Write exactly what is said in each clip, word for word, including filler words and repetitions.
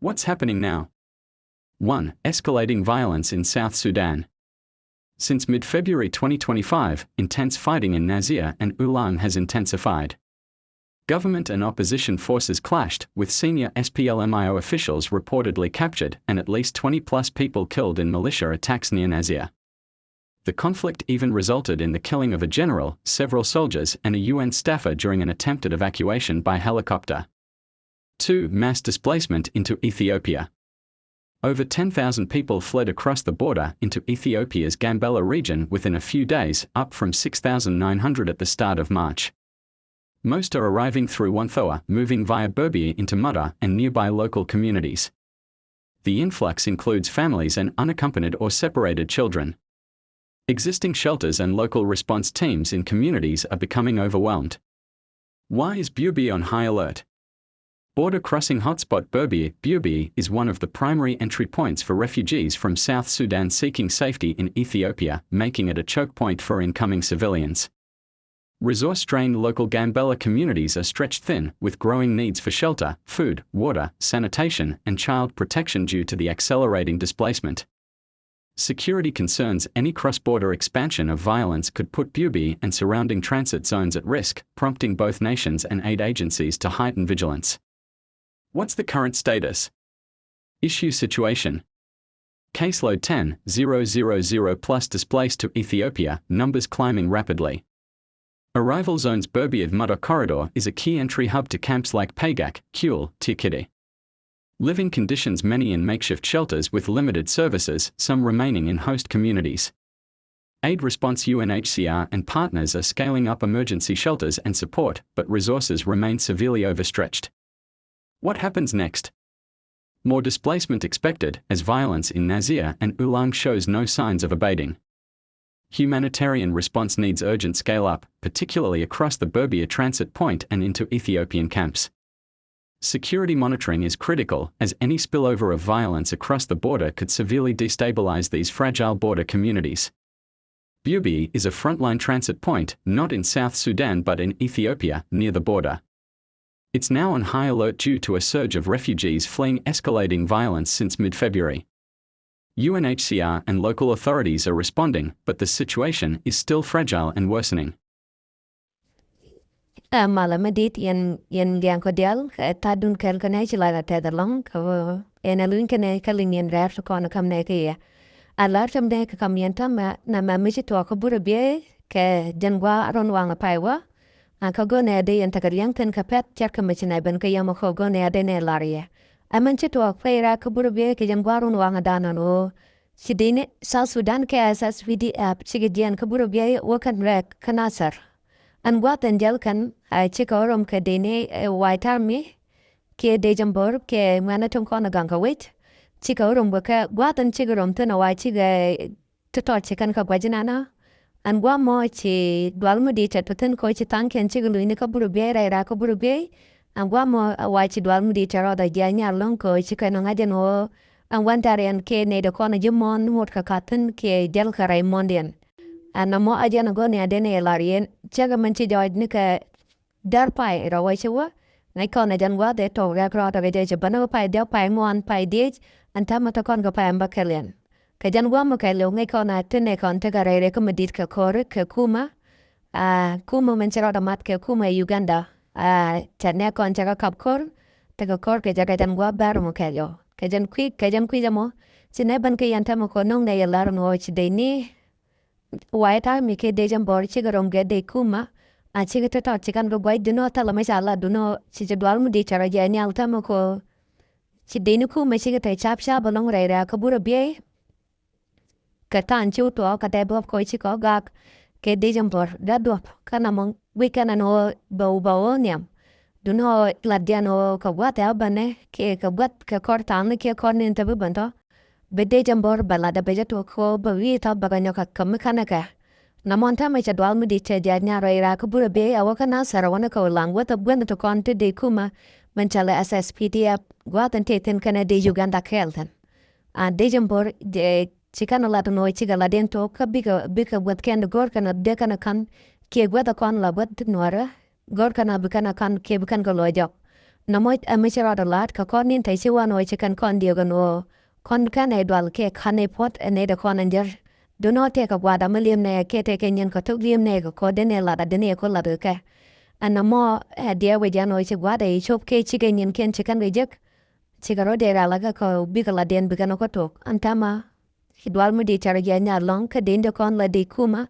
What's happening now? One, escalating violence in South Sudan. Since mid-February twenty twenty-five, intense fighting in Nasir and Ulang has intensified. Government and opposition forces clashed, with senior S P L M I O officials reportedly captured and at least twenty plus people killed in militia attacks near Nasir. The conflict even resulted in the killing of a general, several soldiers, and a U N staffer during an attempted evacuation by helicopter. Two, mass displacement into Ethiopia. Over ten thousand people fled across the border into Ethiopia's Gambela region within a few days, up from six thousand nine hundred at the start of March. Most are arriving through Wanthoa, moving via Berbia into Mudda and nearby local communities. The influx includes families and unaccompanied or separated children. Existing shelters and local response teams in communities are becoming overwhelmed. Why is Bubi on high alert? Border crossing hotspot Bubi, Bubi is one of the primary entry points for refugees from South Sudan seeking safety in Ethiopia, making it a choke point for incoming civilians. Resource-strained local Gambela communities are stretched thin, with growing needs for shelter, food, water, sanitation, and child protection due to the accelerating displacement. Security concerns: any cross-border expansion of violence could put Bubi and surrounding transit zones at risk, prompting both nations and aid agencies to heighten vigilance. What's the current status? Issue situation. Caseload ten, zero zero zero plus displaced to Ethiopia, numbers climbing rapidly. Arrival zones: Berbia Mudda corridor is a key entry hub to camps like Pagak, Kuel, Tikiti. Living conditions: many in makeshift shelters with limited services, some remaining in host communities. Aid response: U N H C R and partners are scaling up emergency shelters and support, but resources remain severely overstretched. What happens next? More displacement expected, as violence in Nasir and Ulang shows no signs of abating. Humanitarian response needs urgent scale-up, particularly across the Berbia transit point and into Ethiopian camps. Security monitoring is critical, as any spillover of violence across the border could severely destabilize these fragile border communities. Bubi is a frontline transit point, not in South Sudan but in Ethiopia, near the border. It's now on high alert due to a surge of refugees fleeing escalating violence since mid-February. U N H C R and local authorities are responding, but the situation is still fragile and worsening. Ɛ malɛ mi dit yɛn, yɛn liɛŋ kɔ dial, ɛ tha̱a̱dun kɛl kɛnɛ ci la la tɛth alɔŋ kɛ ɛn a luny kɛnɛ kɛ liŋ yɛn rɛɛr ti kɔn kam nɛ kɛ yɛ. A lar tɛm nɛ kɛ kam yɛn tɛmɛ nɛ mɛ mi ci tuɔɔk kä burɛ biey kɛ jɛn gua̱a̱r run waŋ a pay wä. A kä go̱n ɛ dee yɛn tekɛ liɛŋ thin kɛ pɛth cɛr kɛ mi ci nɛ ben kɛ yɛm a kɔ go̱n ɛ dee nɛ lar yɛ. Ɛ mɛn ci tuɔɔk pay rɛ kä burɛ biey kɛ jɛn gua̱a̱r run waŋ a danɔ ni ɣöö ci dini South Sudan kɛ S S P D F cikɛ jiɛn kä burɛ biey wä kɛn rɛk kä Nasir. Ɛn gua̱a̱th ɛn diɛl kɛn, ɛ, cikɛ ɣä röm kɛ deni, ɛ, White Army kiɛ dec ɛn bo̱r kɛ ŋuɛ̈nä tin kɔn ɛ gaŋ kɛ wec. Cikɛ ɣä röm wekɛ gua̱a̱th ɛn cikɛ röm thi̱n ɛ wa cikɛ ti tɔt ci kɛn kɛ gua̱c inɛnä. Ɛn gua̱a̱th mɔ ci dual mi di̱i̱t tɛt thi̱n kɛ ɣöö ci tha̱a̱ŋkiɛn cikɛ lunyni kä burɛ biey rɛy raak kä burɛ biey. Ɛn gua̱a̱th mɔ ɛ wa ci dual mi di̱i̱t tɛt rɔɔdɛ jiac nhial lɔ̱ŋ kɛ ɣöö cikɛ nɔ ŋa̱c ɛn ɣöö ɛn wän tɛ̈r yɛn kiɛ nɛy dee kɔn ɛ ji̱ muɔ̱ɔ̱n ŋot kɛ ka̱thi̱n kiɛ diɛl kɛ rɛy muɔ̱ɔ̱ndiɛn. Ɛn nɔmɔ a jɛn a go̱n ni a den ɛ lar yɛn cäkɛ mɛn ci jɔɔc ni kɛ däär pay rɔ wä ci wä. Ŋäc kɔn a jɛn gua̱a̱th ɛ tɔk rɛk rɔɔdɛ kɛ jɛ ci bänä wä pay diɔ̱k pay ŋuan pay diec. Ɛn täämɛ te kɔn kɛ pay ɛn bä kɛl yɛn kɛ jɛn gua̱a̱th mɔ kɛl yɛ ŋäc kɔn a ti nɛ kɔn tekɛ rɛy rɛk kä mi di̱t kɛ ko̱ri kɛ kumä. A kumä mɛn ci rɔɔdɛ mat kɛ kumä Uganda. A cɛ nɛ kɔn cɛ kɛ kap ko̱r tekɛ ko̱r kɛ jɛ kɛ jɛn gua̱a̱th bär mɔ kɛl yɔ kɛ jɛn kui̱ kɛ jɛn kui̱ jɛ mɔ. Ci nɛ ben kɛ yɛn täämɛ kɔn no̱ŋ nɛ yɛ lar ni ɣöö ci dec ni White Army kiɛ dec ɛn bo̱r cikɛ röm kɛ dec kumä. A cikɛ ti tɔt ci kɛn kɛ gua̱c dunɔ thilɛ mi ca lat dunɔ ci ci dual mi di̱i̱t cɛ rɔ jɛ nhial täämɛ kɔ. Ci dec ni kumä cikɛ te cap cap ɛlɔ̱ŋ rɛy rɛ̈ɛ̈k kä burɛ biey. Kɛ tha̱a̱ŋ ci wä tuɔɔk kɛ dee duɔ̱p kɔ cikɛ ɣä gak kɛ dec ɛn bo̱r dee duɔ̱p kä nɔmɔ guic kɛn ɛn ɣöö bɛ wä bɛ ɣöö nhiam. Dunɔ latdiɛn ɣöö kɛ gua̱th ɛ ɣä bänɛ kiɛ kɛ gua̱th kɛ kɔr tha̱a̱ŋni kiɛ kɔr ni in te bi ben tɔ̱. Bi dec ɛn bo̱r bɛ lat ɛ bɛ jɛ tuɔɔk kɛ ɣöö bɛ wi̱i̱ tha̱a̱ŋ bɛ kɛ nyɔk kɛ mi kɛnɛ kɛ. Nɔmɔ ɛn täämɛ cɛ dual mi di̱i̱t cɛ diac nhial rɛy raak kä burɛ biey a wä kä Nasir a wä ni kɛ wä laŋ wä thop guänh ti kɔn ti dec kumä. Mɛn cɛ lɛ S S P D F gua̱a̱th ɛn tëë thi̱n kɛnɛ dec Uganda kɛɛl thi̱n. A dec ɛn bo̱r jɛ ci kɛn lat ɛn ɣöö cikɛ lat in tok kä bikɛ bikɛ guäth kɛn go̱r kɛn a dee kɛn a ka̱n kiɛ guäth a kɔn la guäth nuɔrä. Go̱r kɛn a bi kɛn a ka̱n kiɛ bi kɛn kɛ luɔc jɔk. Nɔmɔ ɛ mi ci rɔɔdɛ la̱t kɛ kɔn ni̱n tɛy ci wan ɣöö ci kɛn kɔn diëëk ɛn ɣöö kɔn kɛn ɛ dual kɛ ka̱n ɛ puɔ̱t ɛ nɛy dɛ kɔn ɛn jär. Duundɛ ɣöö tɛkɛ gua̱a̱th amä li̱em nɛy kɛ tɛkɛ nyin kɛ thok li̱em nɛy kɛ kɔn dee nɛy lat a dee nɛy kɔn lat kɛ kɛ. Ɛn nɔmɔ ɛ diɛɛk wec ɛn ɣöö ci gua̱a̱th ɛ cop kɛ cikɛ nyinkiɛn ci kɛn kɛ jek. Cikɛ rɔ̱ dee rɛl ɛ kɛ kɛ bikɛ latdiɛn bikɛ nɔ kä tok ɛn täämɛ. Ci dual mi dee cɛ rɔ jiɛc nhial lɔ̱ŋ kä dee ni dee kɔn la dee kumä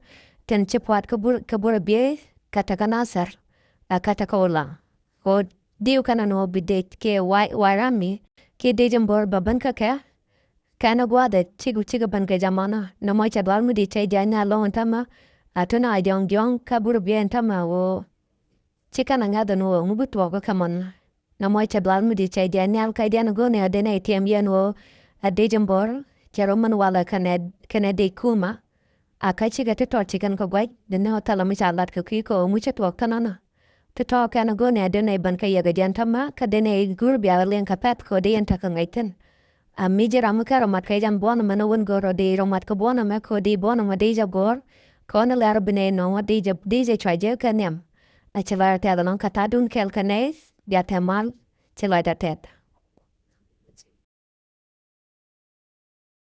tin ci pua̱t kä bur kä bur a biey kä te kä Nathɛr. Ɛ kä te kä Ulaŋ kɛ ɣöö diw kɛn ɛn ɣöö bi dee kɛ White Army kiɛ dee jɛ mbor bɛ ben kä kɛ. Kɛn ɛ gua̱a̱th ɛ cik cikɛ ben kɛ jamanä nɔmɔ cɛ dual mi dee cɛ jiɛc nhial lɔ̱ŋ ɛn täämɛ. A tun a jɔ̱ɔ̱ŋ jɔ̱ɔ̱ŋ kä bur a biey ɛn täämɛ ɣöö ci kɛn a ŋa̱th ɛn ɣöö ŋu bi tuɔɔk kä kɛ mɔn. Nɔmɔ cɛ dual mi dee cɛ jiɛc nhial kä jɛn go̱o̱nɛ a dee nɛy tiɛm yɛn ɣöö a dee jɛ mbor cɛ rɔ min walɛ kɛnɛ kɛnɛ dee kumä. A kä cikɛ ti tɔt ci kɛn kɛ gua̱c dee ni ɣä thilɛ mi ca lat kɛ kui̱ kɛ ɣöö ŋu cɛ tuɔɔk thän ɔnɔ. Ti tɔɔk kɛn go̱o̱nɛ a dee nɛy ben kɛ yɛ kɛ jɛn täämɛ kä dee nɛy go̱o̱r bia liɛŋ kɛ pɛ̈th kɛ ɣöö dee yɛn tekɛ ŋäc thi̱n. A mi ji̱ ram mi kɛn rɔ mat kɛ jɛn buɔ̱n ɛmɛ ni wän go̱o̱r rɔ dee rɔ mat kɛ buɔ̱n ɛmɛ kɛ ɣöö dee buɔ̱n ɛmɛ dee jɛ go̱o̱r. Kɛ ɣöö ni lɛr bi nɛy nɔŋ ɣä dee jɛ dee jɛ cua jɛ kɛ nhiam. A ci lɔc a tɛth ɛlɔ̱ŋ kä ta̱a̱dun kɛl kɛ nɛy bia tɛm mal. Ci lɔc a tɛth.